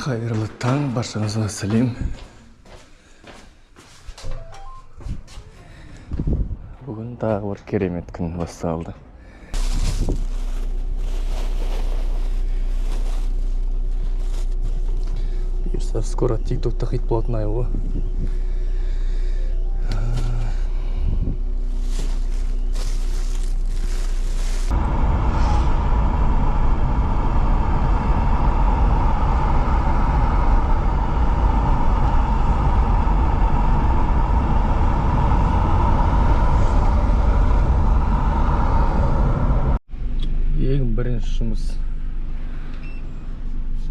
Қайырлы таң, баршаңызға сәлем. Бүгін тағы бір керемет күн басталды. Бұйырса, скоро ТикТокта хит болатын ай ғой. Ең бірінші жұмыс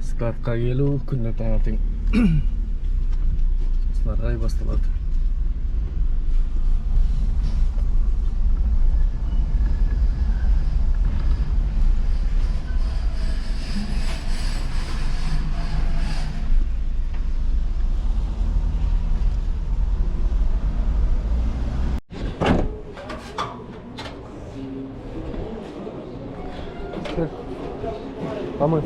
складқа келу, күнде таңертең, сосын ары қарай басталады. Аман.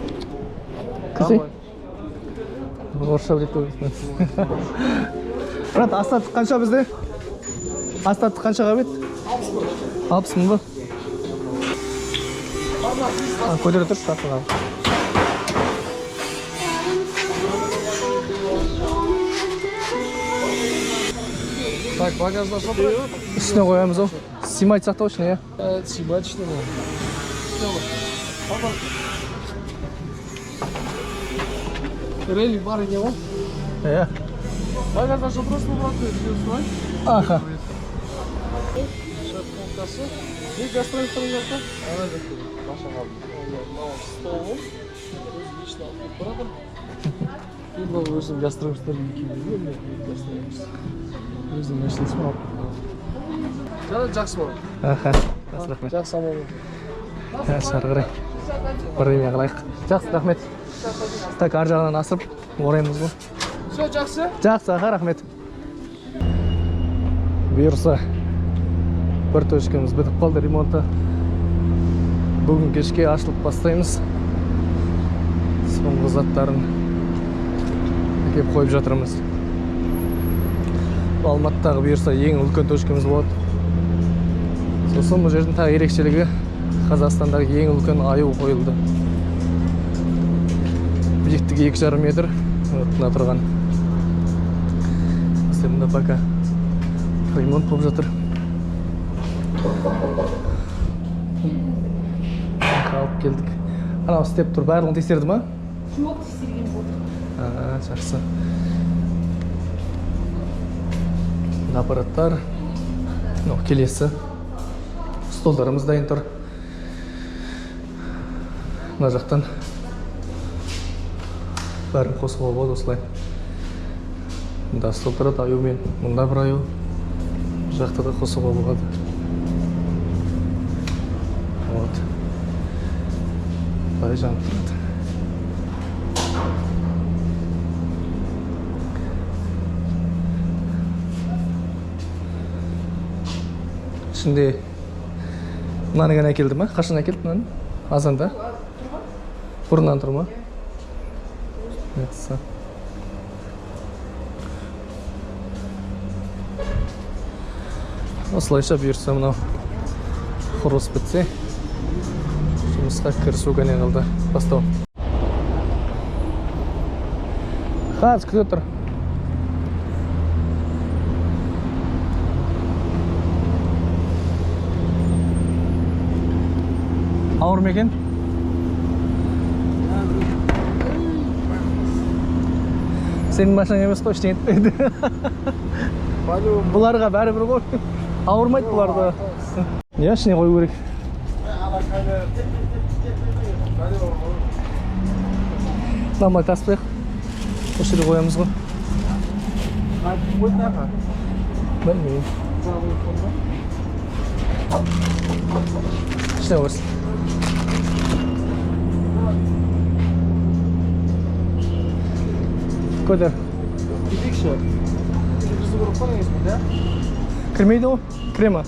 Кісі? Орысша біледі ғой. Брат, остаток қанша бізде? Остаток қаншаға бет? 60 мың ба? А, көтере тұршы, тартып ал. Так, багажда что брать? Үстіне қоямыз ау. Сыймайды сақтау ішіне, иә? Сыймайды ішіне. Релли бар не ғой? Иә. Багажда что просто, брат, все Аха. Шеф кнопкасы. Не гастроль жақта? Ана жақта. Маша қалды. Мынау столым. Өзім лично алып кетіп баратырмын. И мынау өзім гастролердің екеуі. Өзінің машинасымен алып кетіп баратырмын. Жарайды, жақсы болады. Аха. Жақсы, рахмет. Жақсы, аман бол. Жақсы, ары қарай бірдеме қылайық. Жақсы, рахмет. Так, ар жағынан асып ораймыз ғой. Все, жақсы. Жақсы, аха, рахмет. Бұйырса, бір точкамыз бітіп қалды ремонты. Бүгін кешке ашылып бастаймыз. Соңғы заттарын әкеп қойып жатырмыз. Бұл Алматыдағы бұйырса ең үлкен точкамыз болады. Сосын бұл жердің тағы ерекшелігі, Қазақстандағы ең үлкен аю қойылды. Биіктігі 2,5 метр, вот мына тұрған. Бізде мында пока ремонт болып жатыр. Алып келдік. Анау істеп тұр, барлығын тексерді ма? Жоқ, тексерген жоқ. А, жақсы. Мына аппараттар. Мынау келесі. Столдарымыз дайын тұр. Мына жақтан бәрін қосуға болады осылай. Мында стол тұрады аюмен, мында бір аю. Бұл жақта да қосуға болады. Вот. Былай жанып тұрады. Ішінде мынаны ғана әкелді ма? Қашан әкелді мынаны? Азанда? Бұрыннан тұр ма? Жақсы. Осылайша бұйырса мынау құрылыс бітсе, жұмысқа кірісу ғана қалды, бастау. Қазір күте тұр. Ауыр ма екен? Сенің машинаң емес қой, ештеңе етпейді. Бұларға бәрібір ғой. Ауырмайды бұларды. Иә, ішіне қою керек. Мынаны таспайық. Осы жерге қоямыз ғой. Білмеймін. Ішіне қойсын. Көтер. Кетейікші. Кіргізу керек қой негізі, иә? Кірмейді ғой? Кіре ма?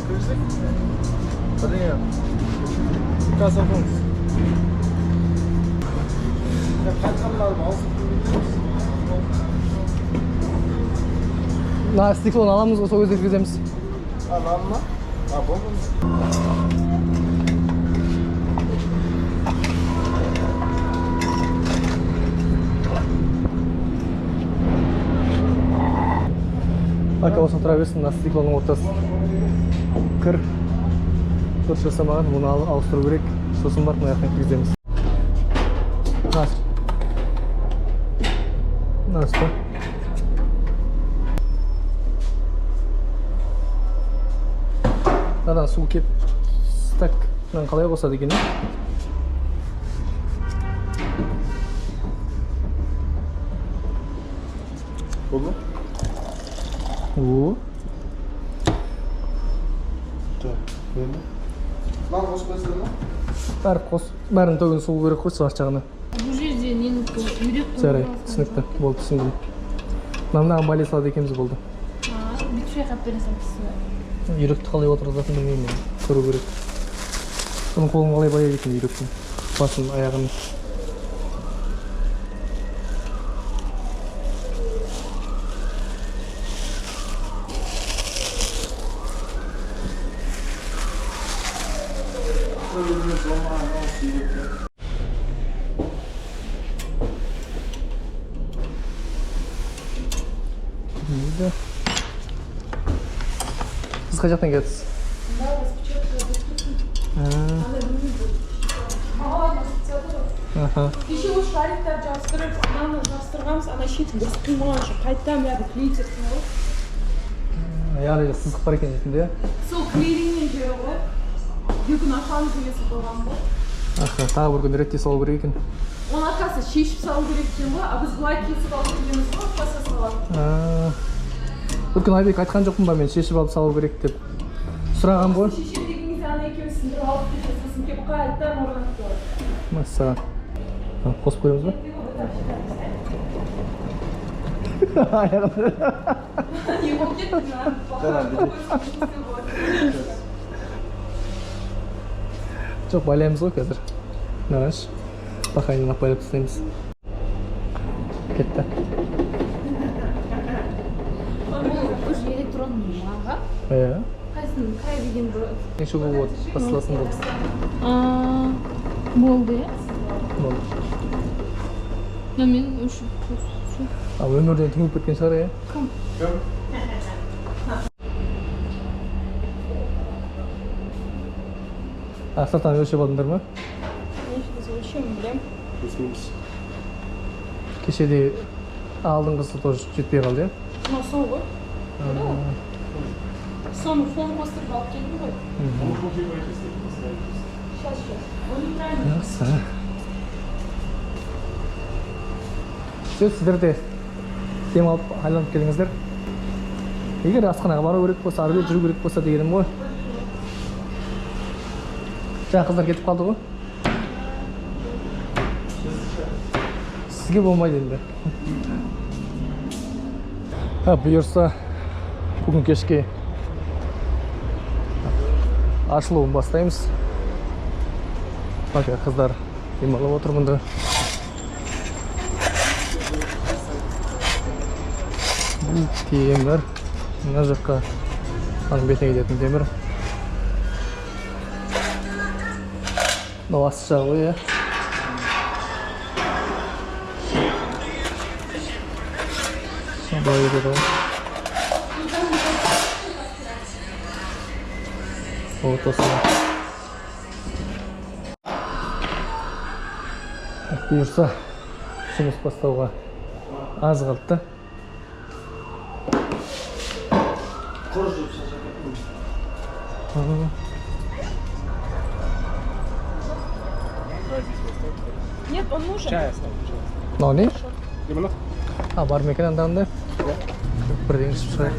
Кіргізейік. Бірдеңе. Қазір қойыңыз. Қаншаларып ауысып. Мына стеклоны аламыз ғой, сол кезде кіргіземіз. А, мынаны ма? А, болды. Пока осыны тұра берсін. Мына стеклоның ортасы кір, дұрыс жасамаған, бұны ауыстыру керек. Сосын барып мына жақтан кіргіземіз. Мына үсті. Мынадан су кеп, так, мынаны қалай қосады екен, иә? Болды. О. Так, енді мынаны қосып қойсыздар ма? Бәрі қос, бәрін төгін су керек қой арт жағына. Бұл жерде ненікі, үйрек? Жарайды, түсінікті болды, түсіндім. Мынаған байлай салады екенбіз, болды. Бүйтіп шайқап бере салыпсыз ба? Үйректі қалай отырғызатынын білмеймін мен, көру керек. Бұның қолын қалай байлайды екен, үйректің басын, аяғын? Дейді. Сіз қай жақтан келатсыз? Аха. Кеше осы шариктарды жабыстырып, ананы жабыстырғанбыз, ана шетін дұрыс қимаған үшін қайтадан бәрін клеить еттім ғой. Яғни сызық бар екен ішінде. Сол клейлеген жері ғой. Екі күн ашамыз деген соң қойған ғой. Аха, тағы бір күн реттей салу керек екен. Оны, оказывается, шешіп салу керек екен ғой, а біз былай кесіп алып келеміз ғой, баса салады. Бір күні Айбек айтқан жоқпын ба мен, шешіп алып салу керек деп сұраған ғой. Шешем деген кезде ана екеуі сындырып алып кетті, сосын келіп қайтадан орнатты. Мәссаған. Қосып көреміз ба? Аяғын. Не болып кетті мына? Жоқ, байлаймыз ғой қазір. Қарашы, бақайынан байлап тастаймыз. Кетті. Бұл уже электронный маға. Иә. Қайсының қай деген бір. Неше болады, қосыласың, болды. Болды, иә? Болды. Но мен өшіп қосып. Ал өмірден түңіліп кеткен шығар, иә? Кім? Кім? А, сырттан өлшеп алдыңдар ма? Өлшемін білемін. Өсмейміз. Кеше де алдыңғысы тоже жетпей қалды, иә? Мынау сол ғой. Соны фон қостырып алып келдім ғой. Сейчас, сейчас. Он неправильно. Жақсы. Все, сіздер де демалып, айланып келіңіздер. Егер асханаға бару керек болса, ары бері жүру керек болса дегенім ғой. Жаңа қыздар кетіп қалды ғой. Сізге болмайды енді. А, бұйырса, бүгін кешке ашылуын бастаймыз. Пока қыздар демалып отыр мұнда. Бұл темір. Мына жаққа, аның бетіне кететін темір. Мынау асты жағы ғой, иә? Былай кетеді ғой. Вот осылай. Бұйырса, жұмыс бастауға аз қалды да. Құр жүріп шаршап кеттім. Нет, он нужен. Мынау не? Лимонад? А, бар ма екен андағында? Бірдеңе ішіп шығайық.